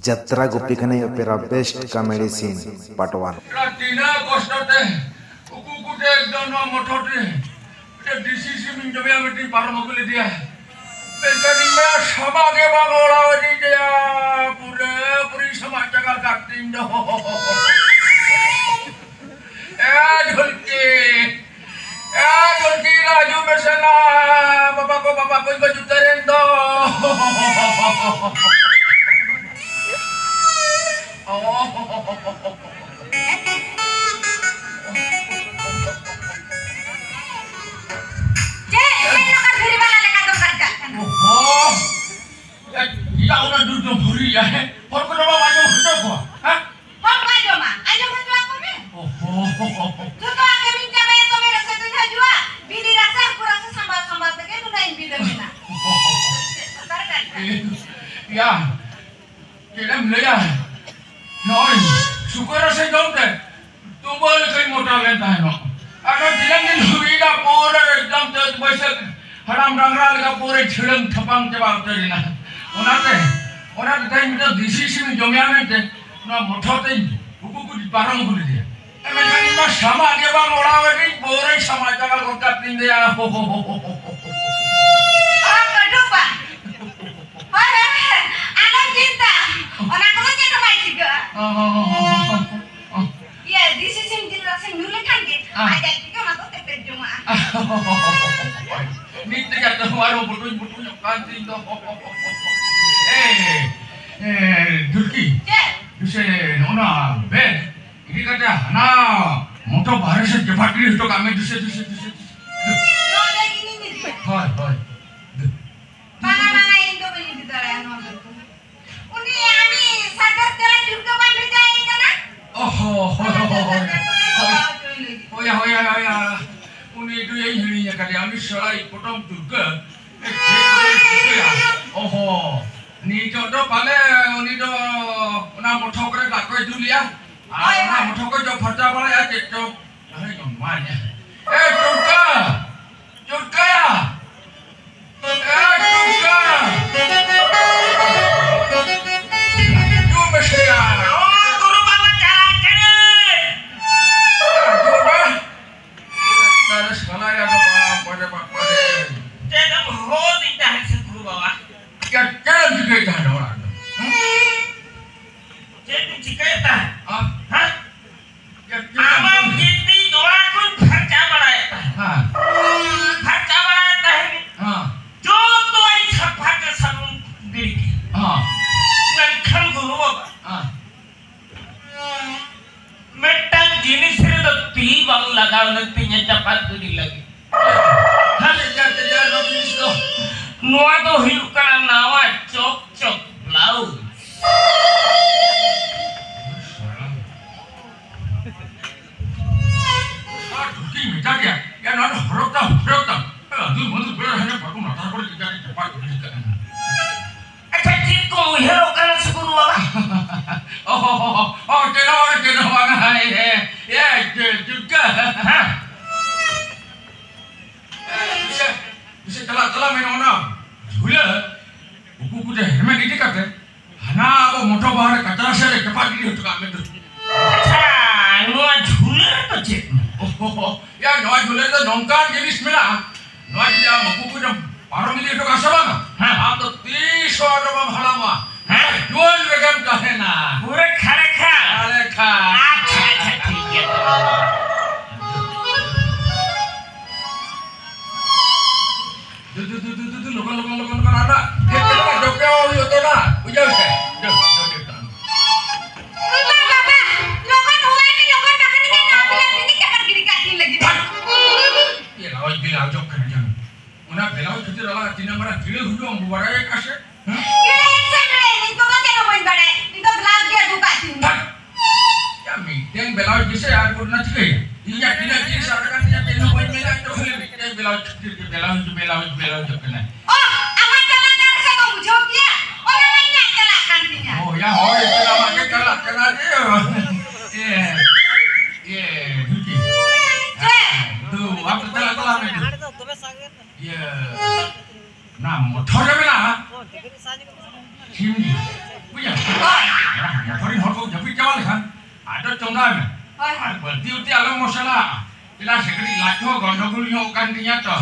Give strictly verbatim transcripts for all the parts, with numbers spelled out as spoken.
ᱡᱟᱛᱨᱟ ᱜᱩᱯᱤ ᱠᱟᱱᱟᱭ ᱚᱯᱮᱨᱟ ᱵᱮᱥᱴ ᱠᱚᱢᱮᱰᱤ ᱥᱤᱱ ᱯᱟᱨᱴ ᱣᱟᱱ᱾ ᱛᱤᱱᱟᱹᱜ ᱠᱚᱥᱴᱚ ᱛᱮ ᱩᱠᱩ ᱩᱠᱩ ᱛᱮ ᱮᱠᱫᱚᱢ ᱱᱚᱣᱟ ᱢᱚᱴᱷᱚᱨ ᱛᱮ ᱢᱤᱫᱴᱮᱱ ᱰᱤᱥᱤ ᱥᱤᱢ ᱤᱧ ᱡᱚᱢᱮᱭᱟ, ᱢᱤᱫᱴᱮᱱ ᱯᱟᱨᱚᱢ ᱟᱹᱜᱩ ᱞᱮᱫᱮᱭᱟ᱾ ᱢᱮᱱᱠᱷᱟᱱ ᱤᱧ ᱢᱟ ᱥᱟᱢᱟ ᱜᱮ ᱵᱟᱝ ᱚᱲᱟᱣ ᱟᱹᱫᱤᱧ ᱛᱟᱭᱟ, ᱯᱩᱨᱟᱹ ᱯᱩᱨᱤ ᱥᱟᱢᱟ ᱪᱟᱜᱟᱞ ᱠᱟᱜ ᱛᱤᱧ ᱫᱚ᱾ ᱮ ᱰᱷᱚᱞᱠᱤ, ᱮ ᱰᱷᱚᱞᱠᱤ, ᱦᱤᱡᱩᱜ ᱢᱮᱥᱮ ᱱᱟ, ᱵᱟᱵᱟ ᱠᱚ, ᱵᱟᱵᱟ ᱠᱚᱧ ᱜᱚᱡ ᱩᱛᱟᱹᱨᱮᱱ ᱫᱚ᱾ ᱪᱮᱫ? ᱪᱮᱫ ᱱᱚᱝᱠᱟ ᱫᱷᱤᱨᱤ ᱵᱟᱞᱟ ᱞᱮᱠᱟ ᱫᱚᱢ ᱜᱟᱨᱡᱟᱜ ᱠᱟᱱᱟ? ᱚᱦᱚ᱾ ᱮ, ᱪᱮᱫᱟᱜ ᱩᱱᱟᱹᱜ ᱡᱳᱨ ᱫᱚᱢ ᱦᱩᱨᱤᱭᱟ, ᱦᱮᱸ? ᱦᱚᱲ ᱠᱚᱫᱚ ᱵᱟᱢ ᱟᱸᱡᱚᱢ ᱦᱚᱪᱚ ᱠᱚᱣᱟ, ᱦᱮᱸ? ᱦᱚᱲ ᱠᱚ ᱟᱸᱡᱚᱢᱟ, ᱟᱸᱡᱚᱢ ᱦᱚᱪᱚ ᱟᱠᱚ ᱢᱮ᱾ ᱚᱦᱚ᱾ ᱡᱚᱛᱚᱣᱟᱜ ᱠᱟᱹᱢᱤᱧ ᱪᱟᱵᱟᱭᱟ, ᱛᱚᱵᱮ ᱨᱮᱥᱮ ᱫᱚᱧ ᱦᱤᱡᱩᱜᱼᱟ᱾ ᱵᱤᱞᱤ ᱨᱟᱥᱟ, ᱦᱟᱹᱠᱩ ᱨᱟᱥᱟ, ᱥᱟᱢᱵᱟᱣ ᱥᱟᱢᱵᱟᱣ ᱛᱮᱜᱮ ᱱᱩᱱᱟᱹᱜ ᱤᱧ ᱵᱤᱞᱚᱢ ᱮᱱᱟ᱾ ᱪᱮᱫ ᱫᱚᱨᱠᱟᱨ ᱠᱟᱱᱟ? ᱮ, ᱭᱟ, ᱪᱮᱫ ᱮᱢ ᱞᱟᱹᱭᱟ? ᱱᱚᱜᱼᱚᱭ ᱥᱩᱠᱟᱹᱨ ᱨᱟᱥᱮ ᱡᱚᱢ ᱛᱮ ᱛᱩᱵᱟᱹ ᱞᱮᱠᱟᱧ ᱢᱚᱴᱟ ᱞᱮᱱ ᱛᱟᱦᱮᱱᱚᱜ᱾ ᱟᱫᱚ ᱫᱤᱱᱟᱹᱢ ᱫᱤᱱ ᱦᱩᱭᱱᱟ, ᱯᱩᱨᱟᱹ ᱮᱠᱫᱚᱢ ᱪᱟᱹᱛ ᱵᱟᱹᱭᱥᱟᱹᱠᱷ ᱦᱟᱲᱟᱢ ᱰᱟᱝᱨᱟ ᱞᱮᱠᱟ ᱯᱩᱨᱟᱹ ᱪᱷᱤᱲᱟᱹᱝ ᱛᱷᱟᱯᱟᱝ ᱪᱟᱵᱟ ᱩᱛᱟᱹᱨ ᱮᱱᱟ᱾ ᱚᱱᱟᱛᱮ, ᱚᱱᱟᱛᱮ ᱛᱮᱦᱮᱧ ᱢᱤᱫᱴᱟᱝ ᱫᱮᱥᱤ ᱥᱤᱢᱤᱧ ᱡᱚᱢᱮᱭᱟ ᱢᱮᱱᱛᱮ ᱱᱚᱣᱟ ᱢᱚᱴᱷᱚᱨ ᱛᱮᱧ ᱩᱠᱩ ᱩᱠᱩ ᱯᱟᱨᱚᱢ ᱟᱹᱜᱩ ᱞᱮᱫᱮᱭᱟ᱾ ᱢᱮᱱᱠᱷᱟᱱ ᱤᱧ ᱢᱟ ᱥᱟᱢᱟᱜ ᱜᱮ ᱵᱟᱝ ᱚᱲᱟᱣ ᱟᱹᱫᱤᱧ, ᱯᱩᱨᱟᱹᱧ ᱥᱟᱢᱟᱜ ᱪᱟᱵᱟ ᱜᱚᱫ ᱠᱟᱫ ᱛᱤᱧ ᱫᱚᱭᱟ᱾ ᱚ, ᱠᱟᱹᱴᱩᱵ ᱵᱟ᱾ ᱦᱳᱭ, ᱦᱳᱭ, ᱦᱳᱭ, ᱟᱞᱚᱢ ᱪᱤᱱᱛᱟᱹ᱾ ᱚᱱᱟ ᱠᱚᱫᱚ ᱪᱮᱫ ᱦᱚᱸ ᱵᱟᱭ ᱪᱤᱠᱟᱹᱜᱼᱟ᱾ ᱚ, ᱚ, ᱚ, ᱚ, ᱚ᱾ ᱤᱭᱟᱹ, ᱫᱮᱥᱤ ᱥᱤᱢ ᱡᱤᱞ ᱨᱟᱥᱮ ᱧᱩ ᱞᱮᱠᱷᱟᱱ ᱜᱮ, ᱦᱮᱸ᱾ ᱟᱡ ᱟᱡ ᱛᱮᱜᱮ ᱚᱱᱟ ᱫᱚ ᱛᱮᱯᱮᱫ ᱡᱚᱢᱟᱜᱼᱟ᱾ ᱱᱤᱛ ᱛᱮᱜᱮ ᱛᱚ ᱟᱨᱚ ᱵᱩᱴᱩᱧ ᱵᱩᱴᱩᱧᱚᱜ ᱠᱟᱱ ᱛᱤᱧ ᱫᱚ᱾ ᱮ, ᱮ, ᱫᱩᱨᱠᱤ᱾ ᱪᱮᱫ? ᱥᱮ ᱚᱱᱟ ᱵᱮᱜᱽ ᱤᱫᱤ ᱠᱟᱛᱮ ᱦᱟᱱᱟ ᱢᱚᱴᱚ ᱵᱟᱦᱨᱮ ᱥᱮᱫ ᱡᱟᱯᱟᱜ ᱜᱤᱰᱤ ᱦᱚᱴᱚ ᱠᱟᱜ ᱢᱮ, ᱫᱩᱥᱮ, ᱫᱩᱥᱮ, ᱫᱩᱥᱮ, ᱫᱩᱥᱮ᱾ ᱱᱚᱣᱟ ᱵᱮᱜᱽ ᱤᱧᱤᱧ ᱤᱫᱤᱭᱟ᱾ ᱦᱳᱭ, ᱦᱳᱭ᱾ ᱫᱩ᱾ ᱵᱟᱝᱟ, ᱵᱟᱝᱟ, ᱤᱧ ᱫᱚ ᱵᱟᱹᱧ ᱤᱫᱤ ᱫᱟᱲᱮᱭᱟᱜᱼᱟ ᱱᱚᱣᱟ ᱵᱮᱜᱽ ᱫᱚ᱾ ᱩᱱᱤ ᱟᱢᱤᱡ ᱥᱟᱫᱚᱨ ᱛᱮᱞᱟ ᱪᱩᱞᱠᱟᱹ ᱵᱟᱢ ᱵᱷᱮᱡᱟᱭᱮ ᱠᱟᱱᱟ? ᱚᱦᱚ, ᱦᱳᱭ, ᱦᱳᱭ, ᱦᱳᱭ, ᱦᱳᱭ᱾ ᱚᱱᱟ ᱫᱚ ᱥᱟᱫᱚᱨ ᱛᱮᱞᱟ ᱪᱩᱞᱠᱟᱹ ᱦᱳᱭ, ᱦᱳᱭ, ᱦᱳᱭ, ᱦᱳᱭ᱾ ᱩᱱᱤ ᱫᱚ ᱤᱧ ᱦᱤᱲᱤᱧ ᱟᱠᱟᱫᱮᱭᱟ, ᱩᱱᱤ ᱥᱚᱲᱟᱭᱤᱡ ᱯᱚᱴᱚᱢ ᱪᱩᱞᱠᱟᱹ᱾ ᱮ, ᱪᱮᱫ ᱠᱚᱨᱮ ᱪᱤᱠᱟᱹᱭᱟ? ᱚᱦᱚ, ᱱᱤᱛᱚᱜ ᱫᱚ ᱯᱟᱞᱮ ᱩᱱᱤ ᱫᱚ ᱚᱱᱟ ᱢᱚᱴᱷᱚ ᱠᱚᱨᱮ ᱫᱟᱜ ᱠᱚᱭ ᱫᱩᱞᱮᱭᱟ᱾ ᱟᱨ ᱦᱳᱭ, ᱚᱱᱟ ᱦᱳᱭ᱾ ᱢᱚᱴᱷᱚ ᱠᱚ ᱡᱚᱜ ᱯᱷᱟᱨᱪᱟ ᱵᱟᱲᱟᱭᱟ, ᱪᱮᱫ ᱪᱚ᱾ ᱟᱨᱮ ᱡᱚᱢᱟᱭ᱾ ᱮ, ᱪᱩᱞᱠᱟᱹ! ᱪᱩᱞᱠᱟᱹᱭᱟ! ᱮ, ᱪᱩᱞᱠᱟᱹ! ᱪᱮᱫ ᱮᱢ ᱪᱤᱠᱟᱹᱭᱮᱫ ᱛᱟᱦᱮᱸᱫ ᱚᱲᱟᱜ ᱨᱮᱫᱚ? ᱦᱮᱸ? ᱪᱮᱫ ᱤᱧ ᱪᱤᱠᱟᱹᱭᱮᱫ ᱛᱟᱦᱮᱸᱫ? ᱦᱮᱸ? ᱦᱮᱸ? ᱪᱮᱫ ᱪᱤᱠᱟᱹᱭᱮᱫ ᱟᱢᱟᱜ ᱛᱟᱦᱮᱸᱫ? ᱜᱤᱛᱤᱡ ᱚᱲᱟᱜ ᱠᱚᱧ ᱯᱷᱟᱨᱪᱟ ᱵᱟᱲᱟᱭᱮᱫ ᱛᱟᱦᱮᱸᱫ᱾ ᱦᱮᱸ᱾ ᱯᱷᱟᱨᱪᱟ ᱵᱟᱲᱟᱭᱮᱫ ᱛᱟᱦᱮᱸᱫ᱾ ᱦᱮᱸ᱾ ᱡᱚᱛᱚᱧ ᱥᱟᱯᱷᱟ ᱠᱮᱫ ᱥᱟᱵᱚᱱ ᱜᱤᱰᱤ ᱠᱮᱫ᱾ ᱦᱮᱸ᱾ ᱢᱮᱱᱠᱷᱟᱱ ᱜᱩᱨᱩ ᱵᱟᱵᱟ, ᱦᱮᱸ᱾ ᱢᱤᱫᱴᱟᱝ ᱡᱤᱱᱤᱥ ᱨᱮᱫᱚ ᱛᱤ ᱵᱟᱝ ᱞᱟᱜᱟᱣ ᱞᱮᱱ ᱛᱤᱧᱟ ᱪᱟᱯᱟᱫ ᱜᱤᱰᱤ ᱞᱟᱹᱜᱤᱫ᱾ ᱦᱮᱸ? ᱪᱮᱫ ᱡᱟᱹᱛ ᱨᱮᱭᱟᱜ ᱱᱚᱣᱟ ᱡᱤᱱᱤᱥ ᱫᱚ? ᱱᱚᱣᱟ ᱫᱚ ᱦᱩᱭᱩᱜ ᱠᱟᱱᱟ ᱱᱟᱣᱟ ᱪᱚᱠ ᱪᱚᱠ ᱵᱞᱟᱩᱡᱽ᱾ ᱟᱨ ᱴᱷᱩᱠᱤᱧ ᱢᱮᱛᱟ ᱫᱮᱭᱟ, "ᱭᱟ, ᱱᱚᱣᱟ ᱫᱚ ᱦᱚᱨᱚᱜ ᱛᱟᱢ, ᱦᱚᱨᱚᱜ ᱛᱟᱢ᱾ ᱦᱮᱸ, ᱟᱹᱫᱩᱨ ᱢᱟᱹᱫᱩᱨ ᱵᱮᱲᱟ ᱦᱟᱱᱮ ᱯᱟᱨᱠᱚᱢ ᱞᱟᱛᱟᱨ ᱠᱚᱨᱮ ᱪᱮᱫ ᱪᱚᱝ ᱪᱟᱯᱟᱫ ᱜᱤᱰᱤ ᱠᱟᱜ ᱠᱟᱱᱟ?" ᱟᱪᱪᱷᱟ, ᱪᱮᱫ ᱠᱚ ᱩᱭᱦᱟᱹᱨᱚᱜ ᱠᱟᱱᱟ ᱥᱮ ᱜᱩᱨᱩ ᱵᱟᱵᱟ? ᱚ, ᱦᱚ, ᱦᱚ, ᱦᱚ, ᱪᱮᱫ ᱦᱚᱸ ᱵᱟᱝ, ᱪᱮᱫ ᱦᱚᱸ ᱵᱟᱝ᱾ ᱦᱮᱸ, ᱦᱮᱸ, ᱦᱮᱸ, ᱫᱩᱨᱜᱟ᱾ ᱦᱮᱸ᱾ ᱤᱥᱮ, ᱤᱥᱮ, ᱪᱟᱞᱟᱜ, ᱪᱟᱞᱟᱜ ᱢᱮ, ᱚᱱᱟ ᱡᱷᱩᱞᱟᱹ, ᱩᱠᱩ ᱩᱠᱩ ᱛᱮ ᱦᱮᱨᱢᱮᱫ ᱤᱫᱤ ᱠᱟᱛᱮ, ᱦᱟᱱᱟ ᱟᱵᱚ ᱢᱚᱴᱚᱨ ᱵᱟᱦᱟ ᱨᱮ ᱠᱟᱪᱨᱟ ᱥᱮᱫ ᱨᱮ ᱪᱟᱯᱟᱫ ᱜᱤᱰᱤ ᱦᱚᱴᱚ ᱠᱟᱜ ᱢᱮ ᱫᱩ᱾ ᱟᱪᱪᱷᱟ, ᱱᱚᱣᱟ ᱡᱷᱩᱞᱟᱹ ᱨᱮᱫᱚ ᱪᱮᱫ ᱢᱮᱱᱟᱜᱼᱟ? ᱚ, ᱦᱚ, ᱦᱚ, ᱭᱟ, ᱱᱚᱣᱟ ᱡᱷᱩᱞᱟᱹ ᱨᱮᱫᱚ ᱱᱚᱝᱠᱟᱱ ᱡᱤᱱᱤᱥ ᱢᱮᱱᱟᱜᱼᱟ, ᱱᱚᱣᱟ ᱡᱩᱫᱤ ᱟᱢ ᱩᱠᱩ ᱩᱠᱩ ᱛᱮᱢ ᱯᱟᱨᱚᱢ ᱤᱫᱤ ᱦᱚᱴᱚ ᱠᱟᱜᱼᱟ ᱥᱮ ᱵᱟᱝᱟ? ᱦᱮᱸ᱾ ᱟᱢ ᱫᱚ ᱛᱤᱥ ᱦᱚᱸ ᱟᱫᱚ ᱵᱟᱢ ᱦᱟᱲᱟᱢᱚᱜᱼᱟ᱾ ᱦᱮᱸ᱾ ᱡᱩᱣᱟᱹᱱ ᱨᱮᱜᱮᱢ ᱛᱟᱦᱮᱱᱟ᱾ ᱯᱩᱨᱟᱹ ᱠᱷᱟᱲᱮ ᱠᱷᱟ᱾ ᱠᱷᱟᱲᱮ ᱠᱷᱟ᱾ ᱟᱪᱪᱷᱟ, ᱟᱪᱪᱷᱟ, ᱴᱷᱤᱠ ᱜᱮᱭᱟ ᱛᱚᱵᱮ᱾ ᱫᱩ, ᱫᱩ, ᱫᱩ, ᱞᱚᱜᱚᱱ, ᱞᱚᱜᱚᱱ, ᱞᱚᱜᱚᱱ, ᱞᱚᱜᱚᱱ, ᱟᱨ ᱫᱟᱜ ᱰᱷᱮᱨ ᱛᱮ ᱫᱟᱜ, ᱡᱚᱵᱮ ᱦᱩᱭᱩᱜ ᱛᱟᱢᱟ᱾ ᱵᱩᱡᱷᱟᱹᱣ ᱥᱮ? ᱡᱚ, ᱡᱚ, ᱡᱚ, ᱡᱚ᱾ ᱵᱟᱵᱟ, ᱵᱟᱵᱟ, ᱞᱚᱜᱚᱱ ᱦᱚᱦᱚᱭ ᱢᱮ, ᱞᱚᱜᱚᱱ, ᱵᱟᱠᱷᱟᱱ ᱤᱧᱟᱹᱜ ᱱᱟᱣᱟ ᱵᱞᱟᱣᱩᱡᱽ ᱤᱧ ᱪᱟᱯᱟᱫ ᱜᱤᱰᱤ ᱠᱟᱜ ᱛᱤᱧ ᱞᱟᱹᱜᱤᱫ᱾ ᱵᱞᱟᱣᱩᱡᱽ ᱵᱞᱟᱣᱩᱡᱽ ᱚᱜ ᱠᱟᱱᱟ ᱡᱟᱝ᱾ ᱚᱱᱟ ᱵᱞᱟᱣᱩᱡᱽ ᱠᱷᱟᱹᱛᱤᱨ ᱟᱞᱟᱝ ᱛᱤᱱᱟᱹᱜ ᱢᱟᱨᱟᱝ ᱵᱷᱤᱲᱟᱹᱣ ᱦᱩᱭᱩᱜᱼᱟ, ᱟᱢ ᱵᱟᱲᱟᱭ ᱠᱟᱜ ᱥᱮ? ᱦᱮᱸ? ᱵᱷᱤᱲᱟᱹᱣ ᱮᱱ ᱥᱮ ᱵᱷᱤᱲᱟᱹᱣ ᱮᱱ, ᱤᱧ ᱫᱚ ᱪᱮᱫ ᱦᱚᱸ ᱵᱟᱹᱧ ᱵᱟᱲᱟᱭᱟ, ᱤᱧ ᱫᱚ ᱵᱞᱟᱣᱩᱡᱽ ᱜᱮ ᱟᱹᱜᱩ ᱠᱟᱜ ᱛᱤᱧ ᱢᱮ᱾ ᱦᱟᱴ! ᱭᱟ, ᱢᱤᱫᱴᱮᱱ ᱵᱞᱟᱣᱩᱡᱽ ᱜᱮᱥᱮ ᱟᱨ ᱠᱚ ᱨᱮᱱᱟᱜ ᱪᱤᱠᱟᱹᱭᱟ? ᱤᱧᱟᱜ ᱛᱤᱱᱟᱹᱜ ᱡᱤᱱᱤᱥ ᱟᱫ ᱟᱠᱟᱱ ᱛᱤᱧᱟ, ᱪᱮᱫ ᱦᱚᱸ ᱵᱟᱹᱧ ᱢᱮᱱᱟ, ᱤᱧ ᱫᱚ ᱠᱷᱟᱹᱞᱤ ᱢᱤᱫᱴᱮᱱ ᱵᱞᱟᱣᱩᱡᱽ ᱠᱷᱟᱹᱛᱤᱨ ᱜᱮ ᱵᱞᱟᱣᱩᱡᱽ, ᱵᱞᱟᱣᱩᱡᱽ, ᱵᱞᱟᱣᱩᱡᱽ ᱚᱜ ᱠᱟᱱᱟ᱾ ᱚ, ᱟᱢᱟᱜ ᱪᱟᱞᱟᱜ ᱠᱟᱱ ᱥᱮ ᱵᱟᱢ ᱵᱩᱡᱷᱟᱹᱣ ᱠᱮᱭᱟ? ᱚᱱᱟ ᱢᱟ ᱤᱧᱟᱜ ᱪᱟᱞᱟᱜ ᱠᱟᱱ ᱛᱤᱧᱟ᱾ ᱚ, ᱭᱟ, ᱦᱳᱭ, ᱪᱮᱫ ᱟᱢᱟᱜ ᱜᱮ ᱪᱟᱞᱟᱜ ᱠᱟᱱᱟ ᱡᱮ? ᱤᱭᱟᱹ, ᱤᱭᱟᱹ, ᱰᱷᱩᱞᱠᱤ᱾ ᱪᱮᱫ? ᱫᱩ, ᱟᱯᱮ ᱪᱟᱞᱟᱜ ᱛᱟᱞᱟᱝ ᱢᱮ᱾ ᱤᱭᱟᱹ, ᱚᱱᱟ ᱢᱚᱴᱷᱚᱨ ᱨᱮ ᱢᱮᱱᱟᱜᱼᱟ᱾ ᱥᱤᱢ ᱡᱤᱞ᱾ ᱵᱩᱡᱷᱟᱹᱣ? ᱚᱱᱟ ᱢᱚᱴᱷᱚᱨ ᱨᱮᱱ ᱦᱚᱲ ᱠᱚ ᱡᱟᱹᱯᱤᱫ ᱪᱟᱵᱟ ᱞᱮᱠᱷᱟᱱ, ᱟᱫᱚ ᱪᱚᱸᱫᱟᱭ ᱢᱮ᱾ ᱦᱳᱭ, ᱦᱳᱭ᱾ ᱟᱨ ᱵᱟᱹᱲᱛᱤ ᱩᱛᱤ ᱟᱞᱚᱢ ᱢᱚᱥᱞᱟᱜᱼᱟ᱾ ᱪᱮᱫᱟᱜ ᱥᱮ ᱠᱟᱹᱴᱤᱡ ᱞᱟᱡ ᱠᱚᱦᱚᱸ ᱜᱚᱱᱰᱚᱜᱳᱞ ᱧᱚᱜ ᱠᱟᱱ ᱛᱤᱧᱟ ᱛᱚ᱾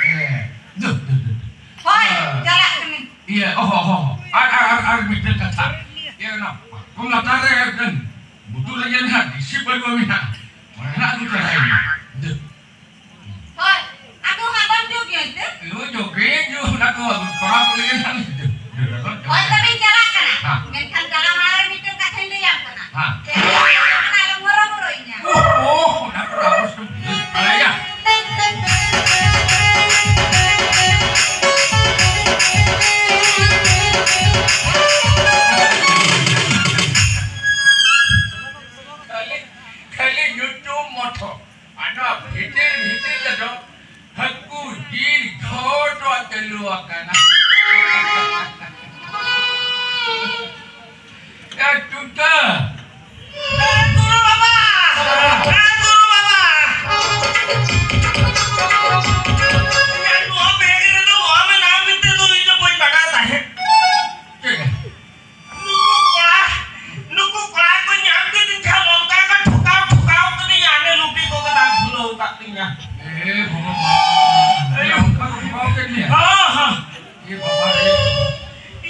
ᱦᱮᱸ᱾ ᱫᱩ, ᱫᱩ, ᱫᱩ, ᱫᱩ᱾ ᱦᱳᱭ, ᱦᱮᱸ᱾ ᱪᱟᱞᱟᱜ ᱠᱟᱹᱱᱟᱹᱧ᱾ ᱤᱭᱟᱹ, ᱚᱦᱚ, ᱚᱦᱚ, ᱚᱦᱚ᱾ ᱟᱨ, ᱟᱨ, ᱟᱨ, ᱟᱨ ᱢᱤᱫᱴᱮᱱ ᱠᱟᱛᱷᱟ᱾ ᱤᱭᱟᱹ, ᱚᱱᱟ ᱯᱟᱨᱠᱚᱢ ᱞᱟᱛᱟᱨ ᱨᱮ ᱢᱤᱫᱴᱮᱱ ᱵᱩᱴᱩ ᱞᱟᱹᱜᱤᱫ ᱱᱟᱦᱟᱜ ᱰᱤᱥᱤ ᱵᱟᱹᱱᱩᱜᱼᱟ ᱢᱮᱱᱟᱜᱼᱟ᱾ ᱚᱱᱟ ᱱᱟᱦᱟᱜ ᱟᱹᱜᱩ ᱛᱚᱨᱟᱭ ᱢᱮ᱾ ᱫᱟᱹ᱾ ᱦᱳᱭ, ᱟᱫᱚ ᱦᱟᱸᱜ ᱵᱟᱢ ᱡᱳᱜᱽ ᱜᱮᱭᱟ ᱮᱱᱛᱮ? ᱤᱧ ᱡᱳᱜᱽ ᱜᱮ, ᱤᱧ ᱚᱱᱟ ᱠᱚ ᱠᱚᱨᱟᱣ ᱞᱟᱹᱜᱤᱫ ᱱᱟᱦᱟᱜ ᱫᱟᱹ, ᱫᱟᱹ, ᱫᱟᱹ, ᱫᱟᱹ᱾ ᱦᱳᱭ, ᱛᱚᱵᱮᱧ ᱪᱟᱞᱟᱜ ᱠᱟᱱᱟ᱾ ᱦᱮᱸ᱾ ᱢᱮᱱᱠᱷᱟᱱ ᱪᱟᱞᱟᱣ ᱢᱟᱲᱟᱝ ᱨᱮ ᱢᱤᱫᱴᱮᱱ ᱠᱟᱛᱷᱟᱧ ᱞᱟᱹᱭᱟᱢ ᱠᱟᱱᱟ᱾ ᱦᱮᱸ᱾ ᱪᱮᱫ ᱞᱮᱠᱟ ᱟᱞᱚᱢ ᱦᱚᱨᱚᱵᱚᱨᱚᱭᱤᱧᱟ᱾ ᱳᱦ, ᱳᱦ, ᱚᱱᱟ ᱠᱚᱫᱚ ᱟᱞᱚᱢ ᱞᱟᱹᱭᱟ᱾ ᱠᱷᱟᱹᱞᱤ, ᱠᱷᱟᱹᱞᱤ ᱧᱩᱛᱩᱢ ᱢᱚᱛᱚ᱾ ᱟᱫᱚ ᱵᱷᱤᱛᱤᱨ ᱵᱷᱤᱛᱤᱨ ᱨᱮᱫᱚ ᱦᱟᱹᱠᱩ ᱡᱤᱞ ᱡᱷᱚᱛᱚ ᱪᱟᱹᱞᱩ ᱟᱠᱟᱱᱟ᱾ ᱮ ᱴᱩᱴᱟᱹ! ᱮ ᱜᱩᱨᱩ ᱵᱟᱵᱟ! ᱮ ᱜᱩᱨᱩ ᱵᱟᱵᱟ! ᱮ ᱱᱚᱣᱟ ᱵᱮᱜᱽ ᱨᱮᱫᱚ ᱱᱚᱣᱟ ᱢᱮᱱᱟᱜᱼᱟ ᱢᱮᱱᱛᱮ ᱫᱚ ᱤᱧ ᱫᱚ ᱵᱟᱹᱧ ᱵᱟᱰᱟᱭ ᱛᱟᱦᱮᱸᱫ᱾ ᱪᱮᱫ? ᱱᱩᱠᱩ ᱠᱚᱲᱟ, ᱱᱩᱠᱩ ᱠᱚᱲᱟ ᱠᱚ ᱧᱟᱢ ᱠᱤᱫᱤᱧ ᱠᱷᱟᱱ ᱚᱱᱠᱟ ᱠᱚ ᱴᱷᱚᱠᱟᱣ, ᱴᱷᱚᱠᱟᱣ ᱠᱟᱫᱤᱧᱟ, ᱦᱟᱱᱮ ᱞᱩᱴᱤ ᱠᱚ ᱠᱟᱫᱟ ᱵᱷᱩᱞᱟᱹᱣ ᱠᱟᱫ ᱛᱤᱧᱟ᱾ ᱮ ᱵᱷᱚᱜᱚᱵᱟᱱ, ᱮ ᱚᱱᱠᱟ ᱠᱚ ᱴᱷᱚᱠᱟᱣ ᱠᱮᱫ ᱢᱮᱭᱟ? ᱦᱚᱸ, ᱦᱚᱸ᱾ ᱮ ᱵᱟᱵᱟ ᱨᱮ᱾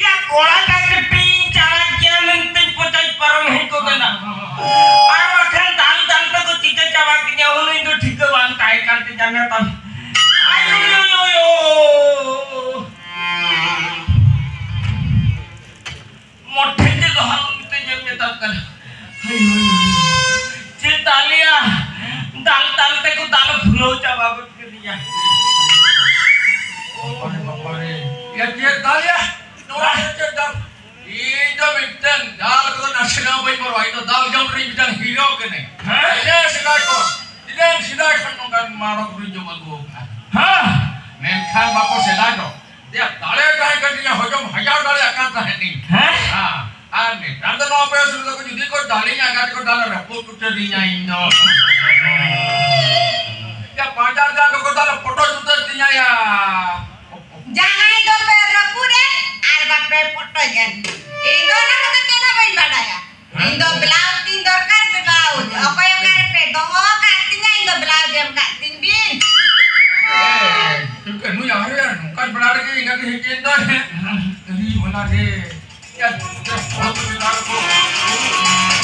ᱭᱟ ᱠᱚᱲᱟ ᱠᱟᱹᱴᱤᱡ ᱪᱟᱞᱟᱠ ᱜᱮᱭᱟ ᱢᱮᱱᱛᱮ ᱯᱚᱪᱟᱡ ᱯᱟᱨᱚᱢ ᱦᱮᱡ ᱠᱚ ᱠᱟᱱᱟ᱾ ᱟᱨ ᱵᱟᱠᱷᱟᱱ ᱫᱟᱞ ᱫᱟᱞ ᱛᱮᱠᱚ ᱪᱤᱠᱟᱹ ᱪᱟᱵᱟ ᱠᱤᱧᱟ, ᱦᱩᱱᱟᱹᱝ ᱫᱚ ᱴᱷᱤᱠᱟᱹ ᱵᱟᱝ ᱛᱟᱦᱮᱸ ᱠᱟᱱ ᱛᱤᱧᱟ ᱱᱮᱛᱟᱨ᱾ ᱟᱭᱳ, ᱭᱳ, ᱭᱳ, ᱭᱳ᱾ ᱢᱚᱴᱷᱮ ᱛᱮ ᱫᱚᱦᱚ ᱢᱮᱛᱮ ᱧᱮᱞ ᱢᱮᱛᱟᱢ ᱠᱟᱱᱟ᱾ ᱦᱟᱭ, ᱦᱟᱭ, ᱦᱟᱭ᱾ ᱪᱮᱫ ᱫᱟᱞᱮᱭᱟ? ᱫᱟᱞ ᱫᱟᱞ ᱛᱮᱠᱚ ᱫᱟᱞ ᱵᱷᱩᱞᱟᱹᱣ ᱪᱟᱵᱟ ᱜᱚᱫ ᱠᱮᱫᱤᱧᱟ᱾ ᱵᱟᱵᱟᱨᱮ, ᱵᱟᱵᱟᱨᱮ᱾ ᱭᱟ, ᱪᱮᱫ ᱫᱟᱞᱮᱭᱟ? ᱱᱚᱣᱟ ᱫᱚ ᱪᱮᱫ ᱫᱟᱞ? ᱤᱧ ᱫᱚ ᱢᱤᱫᱴᱟᱝ ᱫᱟᱞ ᱠᱚᱫᱚ ᱱᱟᱥᱮᱱᱟᱜ ᱵᱟᱹᱧ ᱵᱚᱨᱚᱣᱟ᱾ ᱤᱧ ᱫᱚ ᱫᱟᱞ ᱡᱚᱢ ᱨᱤᱧ ᱢᱤᱫᱴᱟᱝ ᱦᱤᱨᱳ ᱠᱟᱹᱱᱟᱹᱧ᱾ ᱦᱮᱸ? ᱤᱱᱟᱹ ᱥᱮᱫᱟᱭ ᱠᱷᱚᱱ, ᱤᱱᱟᱹ ᱥᱮᱫᱟᱭ ᱠᱷᱚᱱ ᱱᱚᱝᱠᱟᱱ ᱢᱟᱨᱚᱠ ᱫᱚᱧ ᱡᱚᱢ ᱟᱹᱜᱩ ᱟᱠᱟᱫᱼᱟ᱾ ᱦᱮᱸ᱾ ᱢᱮᱱᱠᱷᱟᱱ ᱵᱟᱠᱚ ᱥᱮᱫᱟᱭ ᱫᱚ ᱫᱮᱭᱟ, ᱫᱟᱲᱮ ᱛᱟᱦᱮᱸ ᱠᱟᱱ ᱛᱤᱧᱟ, ᱦᱚᱡᱚᱢ ᱦᱟᱡᱟᱣ ᱫᱟᱲᱮᱭᱟᱜ ᱠᱟᱱ ᱛᱟᱦᱮᱸᱫ ᱤᱧ᱾ ᱦᱮᱸ? ᱦᱮᱸ᱾ ᱟᱨ ᱱᱮᱛᱟᱨ ᱫᱚ ᱱᱚᱣᱟ ᱵᱚᱭᱚᱥ ᱨᱮᱫᱚ ᱡᱩᱫᱤ ᱠᱚ ᱫᱟᱞᱤᱧᱟ, ᱮᱸᱜᱟᱛ ᱠᱚ ᱫᱟᱞ ᱨᱟᱹᱯᱩᱫ ᱩᱛᱟᱹᱨᱤᱧᱟ ᱤᱧ ᱫᱚ᱾ ᱭᱟ, ᱯᱟᱸᱡᱟ ᱡᱟ ᱫᱚᱠᱚ ᱫᱟᱞ ᱯᱚᱴᱚᱡ ᱩᱛᱟᱹᱨ ᱛᱤᱧᱟ ᱭᱟ᱾ ᱡᱟᱦᱟᱸᱭ ᱫᱚᱯᱮ ᱨᱟᱹᱯᱩᱫ ᱮᱱ ᱟᱨ ᱵᱟᱯᱮ ᱯᱚᱴᱚᱡ ᱮᱱ, ᱤᱧ ᱫᱚ ᱚᱱᱟ ᱠᱚᱫᱚ ᱪᱮᱫ ᱦᱚᱸ ᱵᱟᱹᱧ ᱵᱟᱰᱟᱭᱟ᱾ ᱤᱧ ᱫᱚ ᱵᱞᱟᱣᱩᱡᱽ ᱛᱤᱧ ᱫᱚᱨᱠᱟᱨ, ᱵᱞᱟᱣᱩᱡᱽ᱾ ᱚᱠᱚᱭ ᱚᱠᱟ ᱨᱮᱯᱮ ᱫᱚᱦᱚ ᱟᱠᱟᱫ ᱛᱤᱧᱟ, ᱤᱧ ᱫᱚ ᱵᱞᱟᱣᱩᱡᱽ ᱮᱢ ᱠᱟᱜ ᱛᱤᱧ ᱵᱤᱱ᱾ ᱮ, ᱪᱮᱫ ᱞᱮᱠᱟ ᱱᱩᱭ ᱟᱦᱨᱮ ᱱᱚᱝᱠᱟᱱ ᱵᱮᱲᱟ ᱨᱮᱜᱮ ᱮᱸᱜᱟᱛ ᱦᱮᱡ ᱮᱱ ᱫᱚ᱾ ᱡᱚᱦᱟᱨ ᱜᱮ᱾ ᱡᱚᱦᱟᱨ ᱜᱮ᱾